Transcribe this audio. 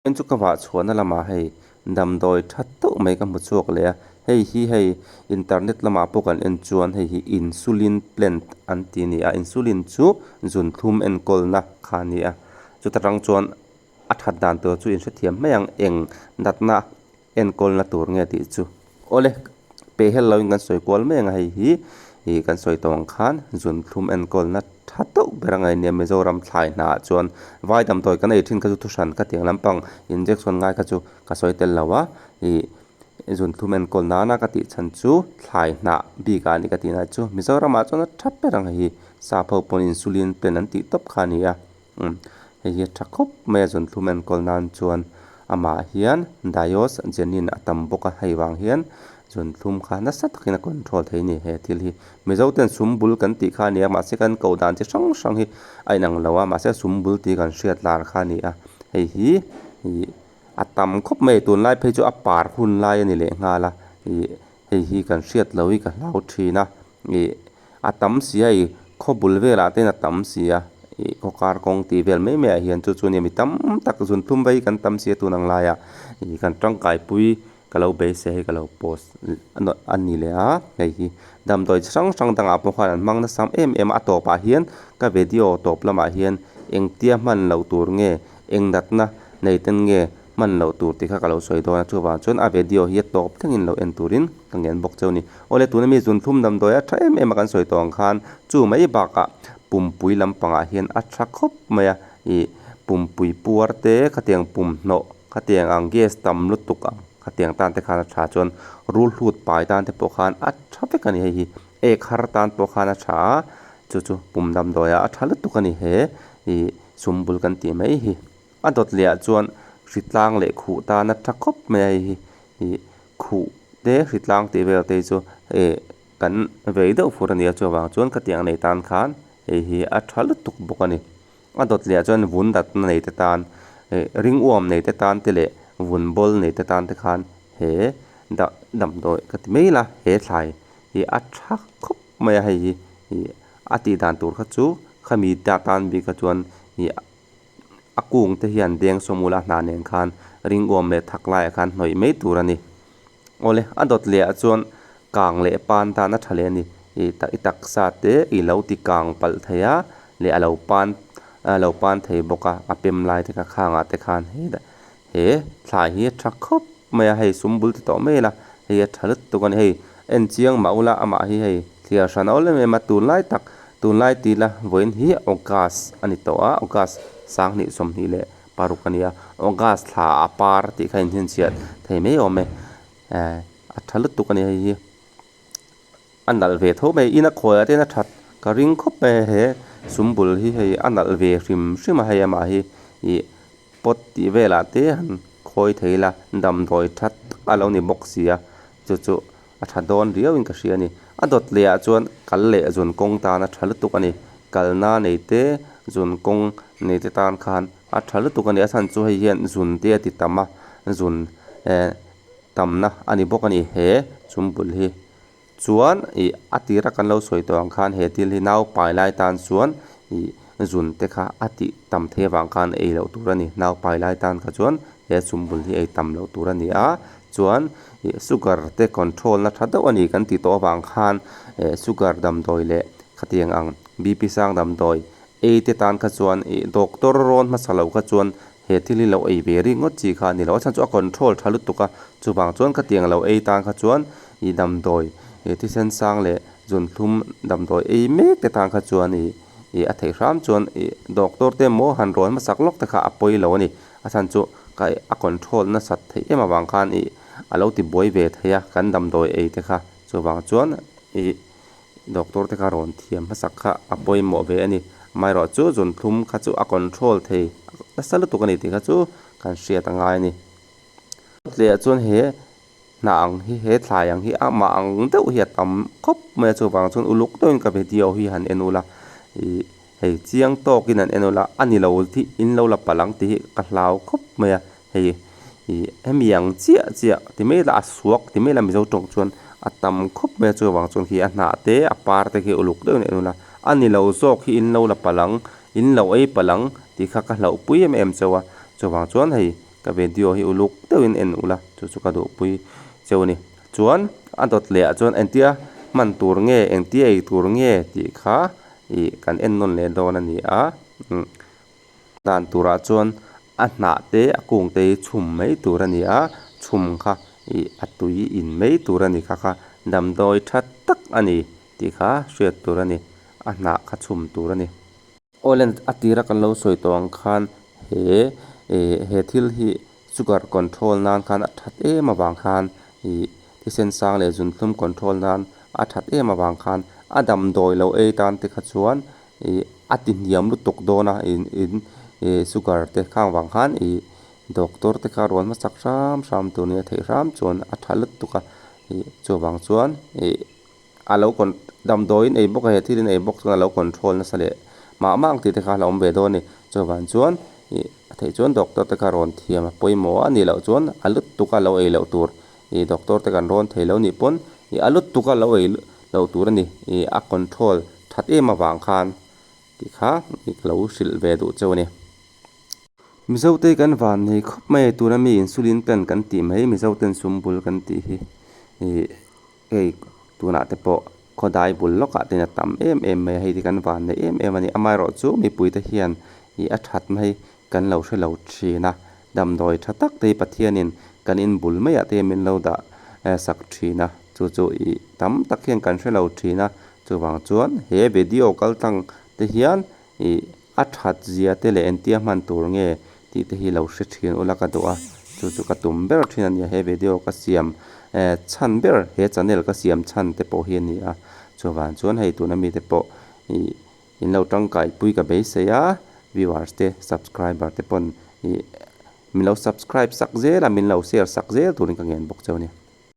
Tin chu ka vah chhuahna lamah hei damdawi tha teuh mai ka hmu chhuak leh a hei hi hei internet lamah pawh kan en chuan hei hi insulin plant an tih a ni a insulin chu zunthlum enkawlna kha a ni a chuta tang chuan a that dan tur chu in hrethiam mai ang eng natna enkawlna tur nge tih chu awle peh hel lo in kan sawi kual mai ang a hei hi ih kan sawi tawh ang khan zunthlum enkawlna tha deuh ber ang a nia Mizoram thlai hna ah chuan vai damdawi kan ei thin kha chu thuhran ka tiang lampang injection ngai kha chu ka sawi tel lo a ih zunthlum enkawl nana ka tih chhan chu thlai hnah bik ah a ni ka tih na chu Mizoram ah chuan a tha ber ang hei hi sap ho pawn insulin pen an tih tawp kha a ni a umm hei hi a tha khawp mai a zunthlum enkawl nan chuan amah hian diosgenin a tam bawk a hei vang hian zunthlum kha nasa takin a control thei a ni he thil hi. Mizo ten sum bul kan tih kha a ni a mahse kan koh dan chi hrang hrang hi a inang lo a mahse sum bul tih kan hriat lar kha a ni a hei hi ih a tam khawp mai tunlai phei chu a par hun lai a ni leh nghal a ih hei hi kan hriat loh hi ka hlau thin a ih a tam si a ih khaw bul velah te hian a tam si a ih khaw kar kawng tih vel mai mai ah hian chu chu nia mi tam tak zunthlum vei kan tam si a tun ang laiah ih kan tangkai pui. Ka lo beisei hei ka lo post a ni leh a hei hi damdawi chi hrang hrang dangah pawh khan an hmang nasa em em a a tawpah hian ka video tawp lamah hian engtia hman loh tur nge eng natna nei ten nge hman loh tur tih kha ka lo sawi dawn a chuvang chuan a video hi a tawp thlengin lo en turin ka ngen bawk cheu a ni. Awle tuna mi zunthlum damdawi a tha em em a kan sawi tawh ang khan chu mai bakah pumpui lampangah hian a tha khawp mai a ih pumpui puar te khatiang pumhnawh Khatiang ang gas tam lutuk ang khatiang tan te khan a tha chuan rul hlut pai tan te pawh khan a tha vek a ni hei hi ek har tan pawh khan a tha a chu chu pum damdawi ah a tha lutuk a ni he ih sum bul kan tih mai hi a dawt leh ah chuan hritlang leh khuh tan a tha khawp mai a hei hi ih khuh te hritlang tih vel te hi chu eh kan vei deuh fur a ni a chuvang chuan khatiang nei tan khan hei hi a tha lutuk bawk a ni. A dawt leh ah chuan vun datna nei te tan eh ring uam nei te tan te leh vun bawl nei te tan te khan he dah damdawi ka ti mai la he thlai hi a tha khawp mai a hei hi ih a tih dan tur kha chu khami ta tan bik kha chuan ih a kung te hian deng sawm ula hnah nen khan ring uam leh thak laiah khan hnawih mai tur a ni. Awle a dawt leh ah chuan kang leh pan tan a tha leh a ni ih i taksa te i lo ti kang palh thei a leh a lo pan a lo pan thei bawk a a pem lai te kha khang ah te khan he thlai hi a tha khawp mai a hei sum bul ti tawh mai ila hei a tha lutuk a ni hei en chiang mah ula amah hi hei thliar hran a awl em em a tunlai tak tunlai ti ila vawiin hi august a ni tawh a august sanghnih sawmhnih leh paruk a nia august thla a par tih kha inchhinchhiah thei mai awm e eh a tha lutuk a ni hei hi a nalh ve tho mai in a khawi ah te hian a that ka ring khawp mai a he sum bul hi hei a nalh ve hrim hrim a hei amah hi ih pot tih velah te han khawi thei ila damdawi tha tak a lo ni bawk si a chu chu a tha dawn riau in ka hria a ni a dawt leh ah chuan kal leh zun kawng tan a tha lutuk a ni kalna nei te zun kawng nei te tan khan a tha lutuk a ni a chhan chu hei hian zun te a ti tam a zun eh tamna a ni bawk a ni he chung bul hi chuan ih a tira kan lo sawi tawh ang khan he thil hi nau pai lai tan chuan ih zun te kha a tih tam thei avang khan ei loh tur a ni nau pai lai tan kha chuan he chung bul hi ei tam loh tur a ni a chuan ih sugar te control na tha deuh a ni kan tih tawh avang khan eh sugar damdawi leh khatiang ang B P sang damdawi ei te tan kha chuan ih doctor rawn hmasa lo kha chuan he thil hi lo ei ve ringawt chi kha a ni lo a chhan chu a control tha lutuk a chuvang chuan khatiang lo ei tan kha chuan ih damdawi ih thisen sang leh zunthlum damdawi ei mek te tan kha chuan ih ih a theih hram chuan ih doctor te emaw han rawn hmasak lawk te kha a pawi lo a ni a chhan chu ka a control nasat theih em avang khan ih a lo ti buai ve thei a kan damdawi ei te kha chuvang chuan ih doctor te kha rawn thiam hmasak kha a pawimawh ve a ni amaherawh chu zunthlum kha chu a control thei nasa lutuk a ni tih kha chu kan hriat a ngai a ni leh ah chuan he hnah ang hi he thlai ang hi amah ang deuh hi a tam khawp mai a chuvang chuan uluk deuhin ka video hi han en ula ih hei chiang tawkin an en ula a ni lo hi in lo la palh ang tih hi ka hlau khawp mai a hei ih hemi ang chiah chiah ti mai ila a suak ti mai ila mizo tawng chuan a tam khawp mai a chuvang chuan khi a hnah te a par te khi uluk deuhin en ula a ni lo zawk hi in lo la palh ang in lo ei palh ang tih kha ka hlauhpui em em chauh a chuvang chuan hei. Ka video hi uluk deuhin en ula chu chu ka duhpui cheu a ni. Chuan a dawt leh ah chuan engtia hman tur nge engtia ei tur nge tih kha ih kan en nawn leh dawn a ni a umm dan turah chuan a hnah te a kung te hi chhum mai tur a ni a chhum kha ih a tui in mai tur a ni kha kha damdawi tha tak a ni tih kha hriat tur a ni a hnah kha chhum tur a ni. Awllen a tira kan lo sawi tawh ang khan he ih he thil hi sugar control nan khan a that em avang khan ih thisen sang leh zunthlum control nan a that em avang khan a damdawi lo ei tan te kha chuan ih a ti hniam lutuk dawn a in in ih sugar te khang vang khan ih doctor te kha rawn hmasak hram hram tur nia theih hram chuan a tha lutuk a ih chuvang chuan ih a lo con damdawiin ei bawk a he thilin ei bawk chuan a lo control nasa leh mah mah ang tih te kha a la awm ve dawn a ni. Chuvang chuan ih a theih chuan doctor te kha rawn thiam a pawimawh a nih loh chuan a lutuk a lo ei loh tur ih doctor te kan rawn thei lo nih pawn ih a lutuk a lo ei loh tur a ni ih a control that em avang khan tih kha ih ka lo hrilh ve duh cheu a ni. Mizo te kan van nei khawp mai a tuna mi insulin pen kan tih mai Mizo ten sum bul kan tih hi ih Hei tunah te pawh khawdai bul lawkah te hian a tam em em mai a, hei hi kan van nei em em a ni. Amaherawhchu mipuite hian ih a that mai kan lo hre lo thin a, damdawi tha tak te hi Pathianin kan in bul maiah te hian min lo dah sak thin a, chu chu ih tam tak hian kan hre lo thin a, chuvang chuan he video kal tlang te hian ih A that zia te leh entia hman tur nge tih te hi lo hre thin ula ka duh a, chu chu ka tum ber thin a nia he video ka siam eh chhan ber he channel ka siam chhan te pawh hi a ni a, chuvang chuan hei tuna mite pawh ih in lo tangkai pui ka beisei a, viewers te subscriber te pawn ih min lo subscribe sak zel a min lo share sak zel turin ka ngen bawk cheu a ni.